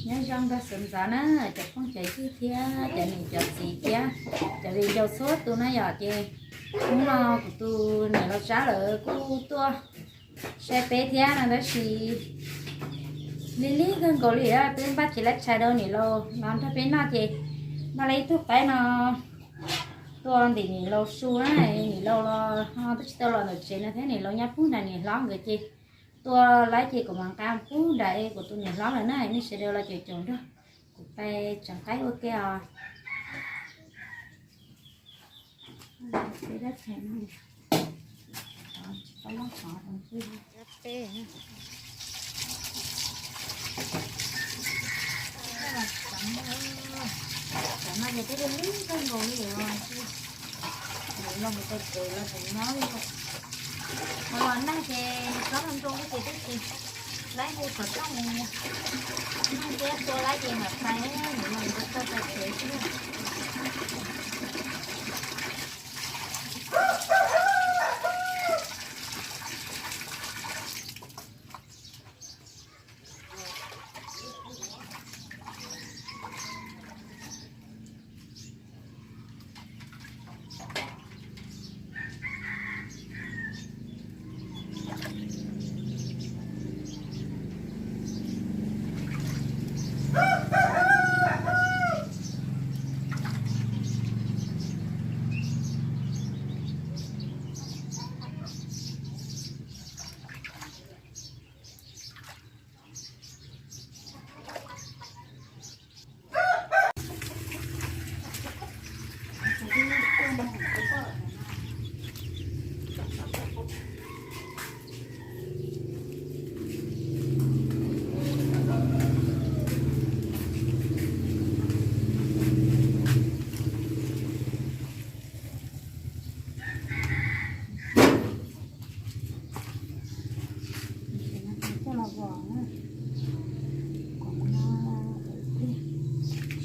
Nyob zoo rau sawv ntxov na, cov phooj cov ywg thiab cov niam cov txiv thiab cov viv ncaus txhua tus na yom. Ces hnub no kuv tus niam laus Tsab lawv kuj tuaj saib peb thiab no tab sis lig lig kawg nkaus li, twb npaj tsis laib tshais rau niam laus los nrog peb noj ces npaj li ib tug qaib no tua ntim niam laus su na, niam laus los twb tsis tau los ntawm tsev no thiab, niam laus nyob pub nram niam hlob nkawd ces tua laib ces kuv mam nqa pub nram kuv tus niam hlob lawm na, nej sawv daws los caum caum nrog kuv pais tseev qaib ua ke os. Los neeg ces tsob ntoo ces twb tsis laib hu xov tooj, neeg thiab tua laib ces mam pais, nim no kuv tau pais tsev xwb.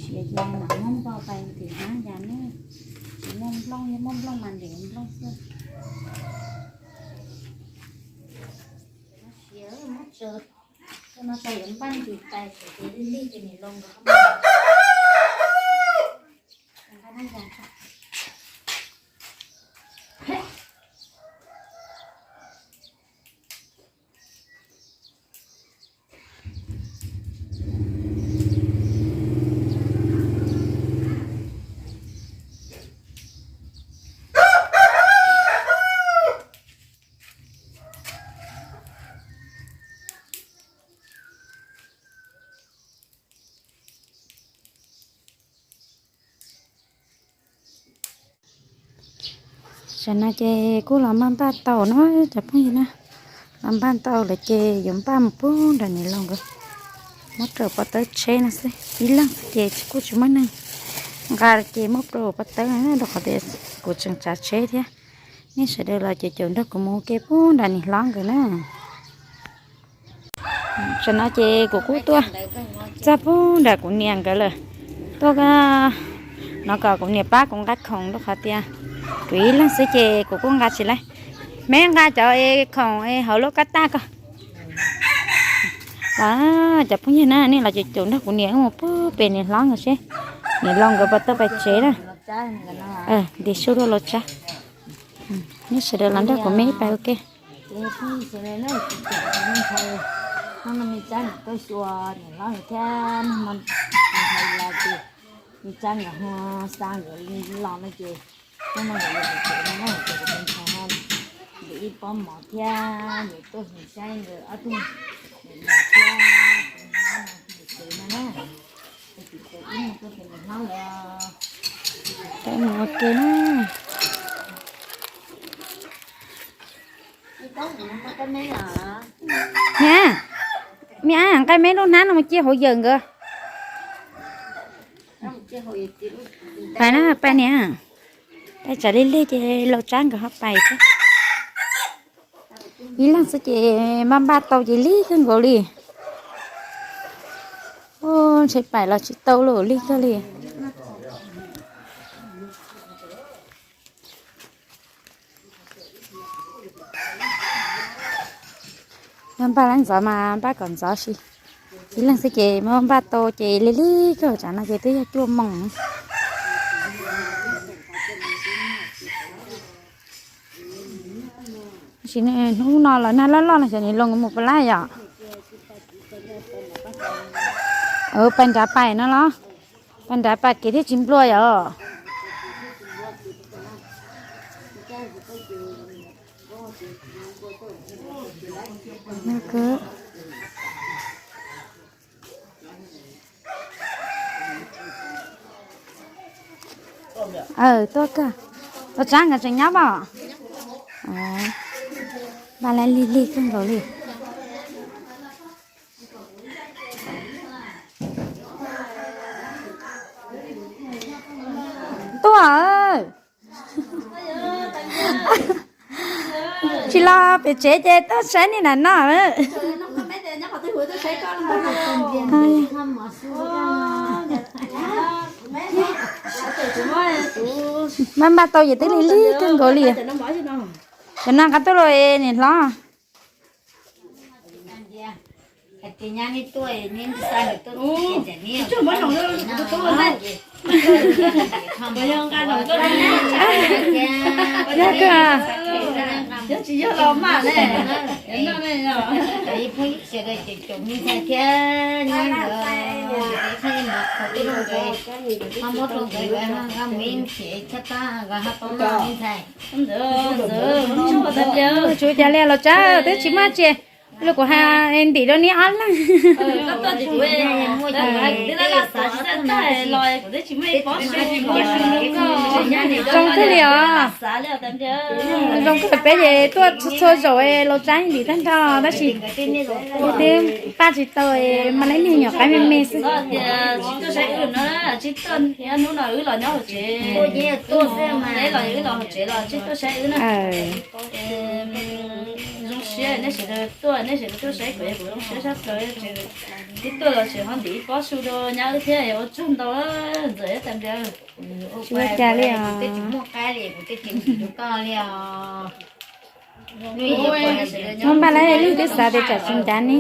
Siav ces mam muab npau pais tim hab yas ne, tsis muaj nplooj, yog muaj nplooj mas ntim nplooj xwb. Siav muab tsaws, no tsaws yuav npaj ntim pais, lig lig ces nim loo nkawd. Tam no ces kuj los npaj npaj tau no cov phooj ywg na, los npaj tau lawm ces yuav npaj mus pub nram niam laus nkawd, muab rau pob tawb tsheb no xwb, ib leeg xwb ces kuj tsis muaj neeg nqa ces muab rau pob tawb rau qhov tias kuv tseem tsav tsheb thiab. Nej sawv daws los ces caum nrog kuv mus ua ke pub nram niam hlob nkawd na. Tam no ces kuv kuj tuaj txog pub nram kuv niam nkawd lawm, tuaj no kom kuv niam pab kuv nqa khoom rau qhov tias kuv ib leeg xwb ces kuv kuj nqa tsis laib. Me nqa cov khoom hauv lub kab tag ko. Cov phooj ywg na, nej los ces caum nrog kuv niam mus pub pem niam hlob nkawd seb niam laus nkawd puas tau pais tsev na. Ntim su rau laus Tsab. Nej sawv daws los nrog kuv me pais ua ke. Ntim ib pob mov thiab yuav tuaj mus saib nkawd ob tug niam laus thiab tus hlob no mus tsev no na. Mus ua ke na. Niam, niam, nqaij meb lub hnab no mus cia hauv yawm nkawd. Pais na, pais niam. Pais tsam lig lig ces laus Tsab nkawd ho pais thiab. Ib leeg xwb ces npaj npaj tau ces lig kawg nkaus li. Ntshe pais los tsis tau lawm, lig kawg li. Yog npaj leej ntxov mas npaj kom ntxov si. Ib leeg xwb ces muab npaj tau ces lig lig kawg, tsam no ces twb yog cuaj moos. Tab sis hnub no los nag loj loj no xyov nws los mus puas laj yom. Pais nrad pais no los, pais nrad pais kev thiaj tsis nplua yom. Tuaj kawg, los tsav nkawd tseem nyob pom. Npaj laj lig lig kawg nkaus li. Tuaj, tsis los pem tsev ces tuaj saib nej na no. Npaj npaj tau ces twb lig lig kawg nkaus li. Cov no qab tuaj los es niam hlob. Yog kawg. Phooj ywg sawv daws ces caum me ntxhais thiab nyab nkawd, qhov twg rau nkawd, ho muab rau nkawd, nkawd ho mus ib nrhiav tshaj tag nkawd ho tau noj me ntxhais. Tsuav cas li los tsav twb tsis muaj tsi, los kuv hais ntim rau neb ob leeg. Zoo kawg li os. Zoo kawg, peb ces tuaj txhua zaus los tsav ntim tag nrho tab sis twb paj tsis tau mas lawv niag nyuam qaib me me xwb. Zoo siab nej sawv daws tuaj, nej sawv daws tuaj saib kuv, kuv zoo siab sab plaws. Twb tuaj los tseem ho ntim ib pob su rau nyab wb thiab, ua tsaug ntau ntxawm tas ntiag. Tsis ua cas li os. Muab npaj lawm, leej twb xav tias tsam tsis ncav ne.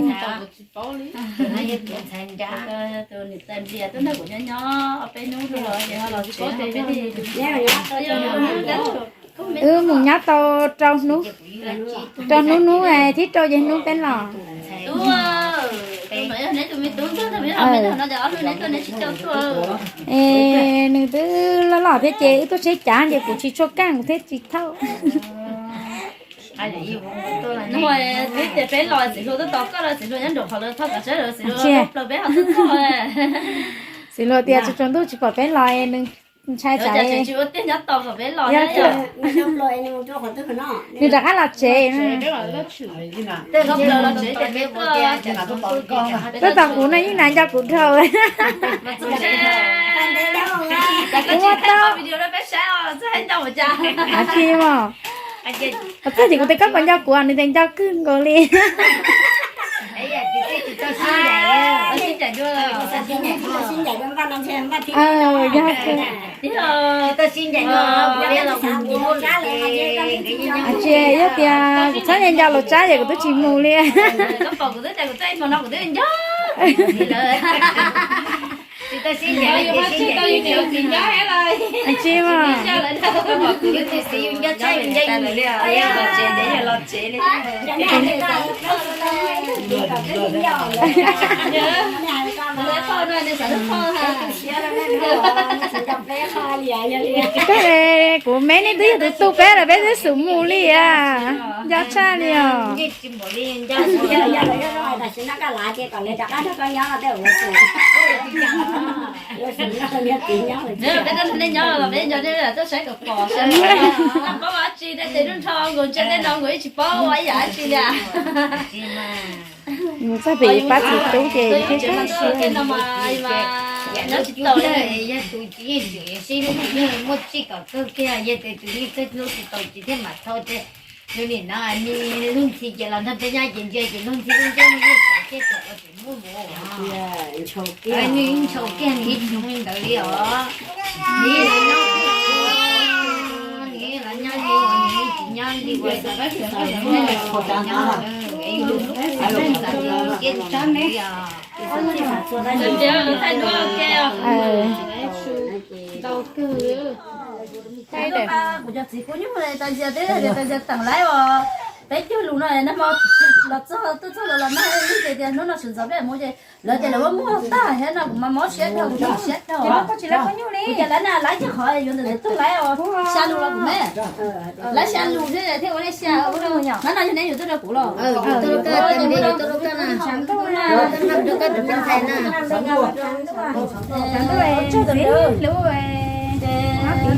Wb mus nyob tau rau hnub, rau hnub hnub thiab rau ces hnub peb los. Es nws twb loj loj thiab ces wb tuaj tsheb cav ces kuv tsis tshua kaj kuv thiaj tsis thauj. Tias peb los txiv hluas tuaj tos koj, txiv hluas nyob nraum qhov lawv thauj kav tsawb, txiv hluas plaws peb ho tuaj. Txiv hluas tias tsaus ntuj tsis pom peb los nws ntshai tsam tsis ua tiag nyob tos kom peb los. Nws rov qab los tsev. Tuaj tos kuv no yeej hnav nco kuv dhau. Kuv muaj tau. Tsis mas, txog ces kuv tias koj puas nco kuv, nws tias nco kawg nkaus li. Yog, tsis yog tias kuv txhob nco los tsab ces kuv twb tsis mus li. Tsis mas. Koj, kuv me nej twb yog tus tu peb lawm peb twb xub mus li as. Nco tshaj li os. Nws txog pem pab txiv tub ces nws thiaj tau siab. Yog tus yeej tseem sib hlub yeej muaj txij kom kawg kiag, yog tus yeej txawj hlub tsis tau ces thiaj mam txhob. Yog nim no nws luag ntxhi ces los nrog peb nyob ces ntsia ces luag ntxhi luag ntxhi yeej txawv thiaj txawv tsis muaj mus. Nws ntshaus kiag nws ib tsoom li ntawd li os. Nws los nyob, nws los nyob li uas nws tsis nyob li uas nyob li os. Kuv cov txiv kuv nyuj tau ntsia teb tau ntsia teem laib os. Peb cug lus no nag hmo los txog tuaj txog los los nag li ces tias hnub no sawv ntxov peb mus ces lawv tias lawv muab muag tag thiab no kuv mas mob siab dhau kuv mob siab dhau. Kuv cov lawv na laib ceg qhov yuav ntawm ntawd tuaj laib os, xya lus los kuv me. Laib xya lus thiab thiaj ua nej xya. Hnub no yog neb yuav tuaj rau kuv los? Tus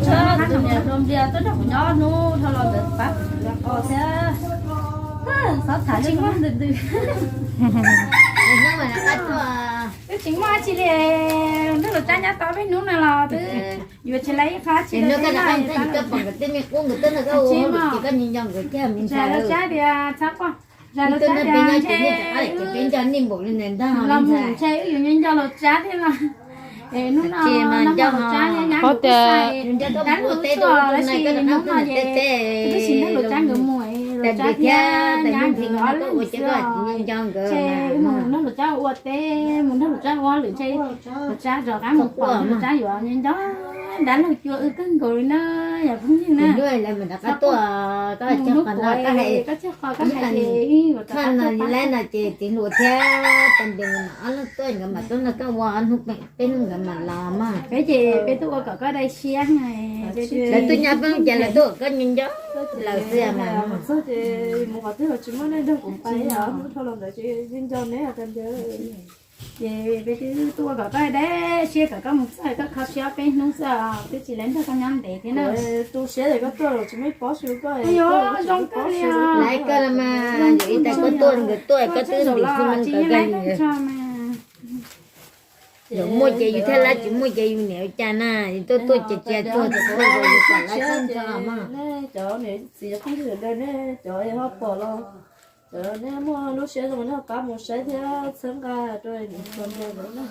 niam hluas npias tuaj nrog kuv nyob hnub dhau los ntawd pab kuv qos thiab. Xav tham li ntws ntws. Twb tsis muaj dab tsi li, nrog Los Tsab nyob tau peb hnub no los twb yuav tsis laib ib qho tsis li. Los Tsab tias txhob quaj, zam Los Tsab tias ntshe los mus ntshe wb yuav nco nco Los Tsab thiab no. Es hnub no nco Los Tsab nyob hauv tias dab laug tuaj lawm sis hnub no ces twb tsis nrog Los Tsab nkawd mus, Los Tsab thiab nyab nkawd ob leeg xwb os. Ntshe wb mus nrog Los Tsab ua teb, mus nrog Los Tsab ua lwm ntshe Los Tsab rov qab mus pom Los Tsab yuav nco nco dab laug cua wb kawg nkaus li na, yog phooj ywg na. Mus hnub puav koj cog qos koj hais ces wb rov qab tuaj pab. Ces txiv hluas thiab tais npes mas ob leeg tuaj nkawd mam tuaj nrog koj ua ob hnub peb hnub nkawd mam los mas. Peb ces peb tuaj ua kom koj dai siab. Lawv tuaj nyob peb ces lawv tuaj kom koj nco nco lawv xwb mas. Txog ces mus qhov twg los tsis muaj neeg nrog kuv pais, hnub dhau los ntawd ces yeej nco neb tas ncaws. Ces peb twb tuaj ua kom koj dai siab kom koj mus txog koj kho siab peb hnub xwb, twb tsis laib nrog koj nyob ntev thiab na. Tu siab es koj tuaj los tsis muaj ib pob su koj. Ua zoo kawg li os. Laiv koj los mas, yog ib tas koj tuaj nkawd tuaj koj twb ntim xu mus kawg li. Yog muaj ces yus thiaj laib, tsis muaj ces yus niam ua cas na, yus tuaj tuaj ces cia tuag ces tuaj yus kam laib koj nrog mas. Cov niam txiv phooj ywg sawv daws nej cov ho pom los, cov nej muaj lub siab zoo nej ho pab mus saib thiab txhawb nqa rau niam hluas nkauj ntawd na.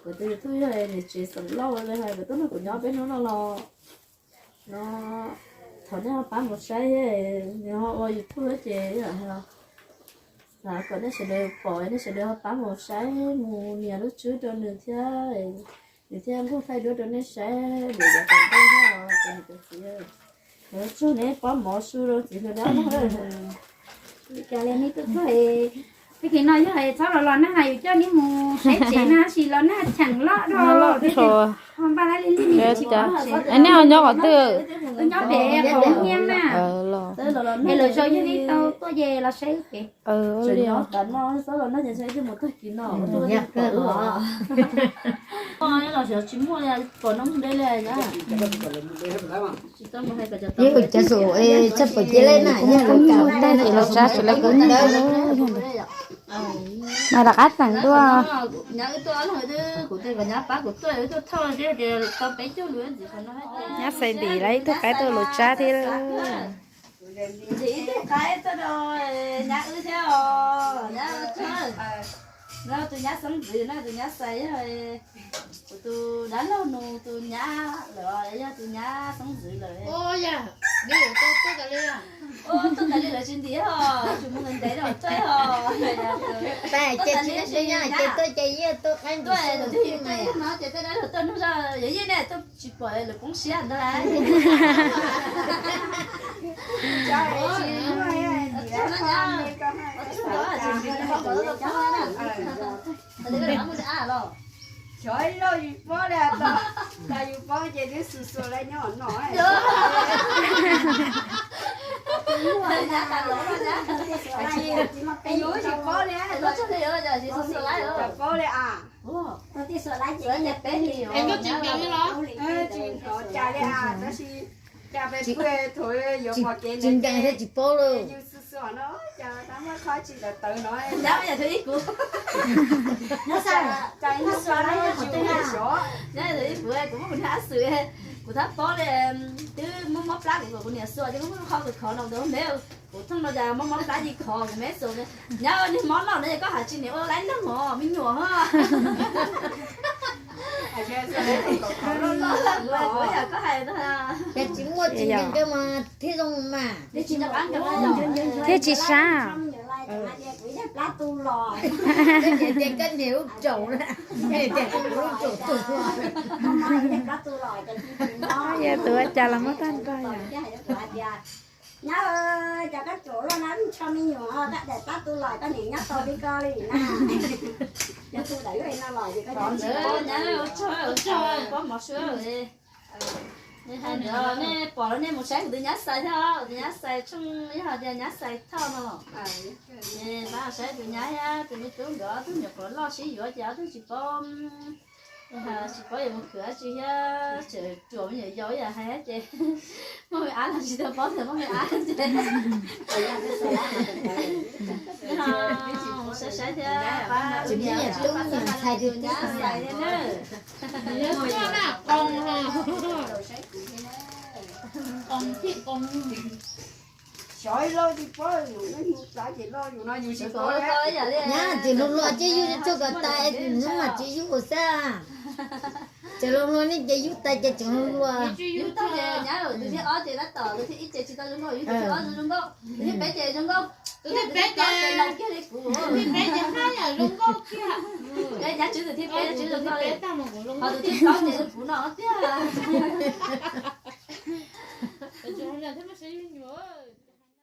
Kuv tus YouTube yog niam tsev xeem Lauj li hais, kuv tuaj nrog kuv nyob peb hnub no los no, thov nej ho pab mus saib thiab, nws ho ua YouTube ces xav kom nej sawv daws pom nej sawv daws ho pab mus saib mus nias lub tswb rau nws thiab, nws thiaj nquag thaij duab rau nej saib lawm yav tom ntej thiab os. Ces nws cov txiv, tsuag neb pob mov su rau txiv ntawd dab laug. Cas li neb tuaj txog, tag kis no yog txhob los los nag yus coj neb mus saib tsev na, tab sis los nag cheem loj dhau. Nej ho nyob qhov twg? Wb nyob pem Pov Nyiaj na. Es lwm zaus yog nej tau tuaj ces los saib wb pem. Yeej ua cov su txaj pom cia lej na, yeej ua cov tag ces Los Tsab tsis lawv kub nyiaj. Mas rov qab teem dua. Nyab Xais Ntim lawv ib tug qaib tuaj Los Tsab thiab. Ntxim ib tug qaib tuaj rau nyab wb thiab os, nyab wb thiab. Tus nyab xeeb ntxwv na, tus nyab Xais yog kuv tus dab laug nus tus nyab lawm, yog tus nyab xeeb ntxwv lawm. Tuaj tas li lawv tsis ntim os, tsis mus ntev ntev rau txaj os. Ces tuaj ces yeej tuaj no ces tej dab laug tuaj hnub zoj yog yeej ne tuaj tsis pom lawv poob siab ntag. Xyov ib zaug yus paub li, tas yus paub ces twb xu xua laib nyob no. Yus tsis paub li, paub li a. Tsis hnov cas li a, tab sis cas peb pw thaum yuav pom kev ntawd ces yus xu xua no cas tab muaj qhov tsis tawv tawv no. Nyab yam thwv ib kuv, nyab yam thwv ib kuv, kuv muab kuv niam ab xwm, kuv thab pob li, twb muab mob plab kuv kom kuv niam xua ces muab qhov kws khov no ntawd me, kuv thooj no cas mob mob plab ci khov kuv me xua. Nyab, niag mob loj no ces koj hais tsis niam ua laib neeg mos me nyuam ho. Kuv yam koj hais ntag. Tsis muaj tsis nkees mas thiaj zoo mas. Thiaj tsis sab. Pab tu los. Ces tias koj niam lub raum na, tias kuv lub raum tu los. Yog tus ua cas los muab tag nrho yom. Nyob cov koj ruam luaj no ntsho me nyuam, koj daim pab tu los koj niam nyob tau li ko li na. Yog tus daim lub no los ces koj nyob tsis paub. Ua tsaug, ua tsaug, pob mov suab li. Nej hais ntawd nej pom los nej mus saib kuv tus nyab xais thiab, kuv tus nyab xais tshooj yog hais tias nyab xais thoj no. Ces pab saib tus nyab thiab tus me tub nkawd ob tug nyuam qhuav loj sib yuav ces ob tug tsis paub, tsis paub yuav mus khwv dab tsi thiab tseem ruam me nyuam yaus ib yam hais ces muaj me ab los tsis tau paub tias muaj me ab ces saib saib thiab pab tus nyab xais thiab na. Xyov ib lauj tsis paub, yus hnub txav ces loj yus no yus tsis paub. Nyab tseem hluas hluas ces yug txog kom tas hnub mas tsis yug xwb. Tseem hluas hluas ne ces yug tas ces tseem hluas hluas. Yug tag ces nyab tus thib ob ces tab tom, tus thib ib ces tsis tau zoo nkauj, yug tus thib ob zoo nkauj, tus thib peb ces zoo nkauj. Tus thib peb ces zoo nkauj kiag li kuv. Tus thib peb ces haj yam zoo nkauj kiag. Nyab tswv tus thib peb, tswv zoo nkauj li. Ho tus thib plaub ces zoo kuv no tiag.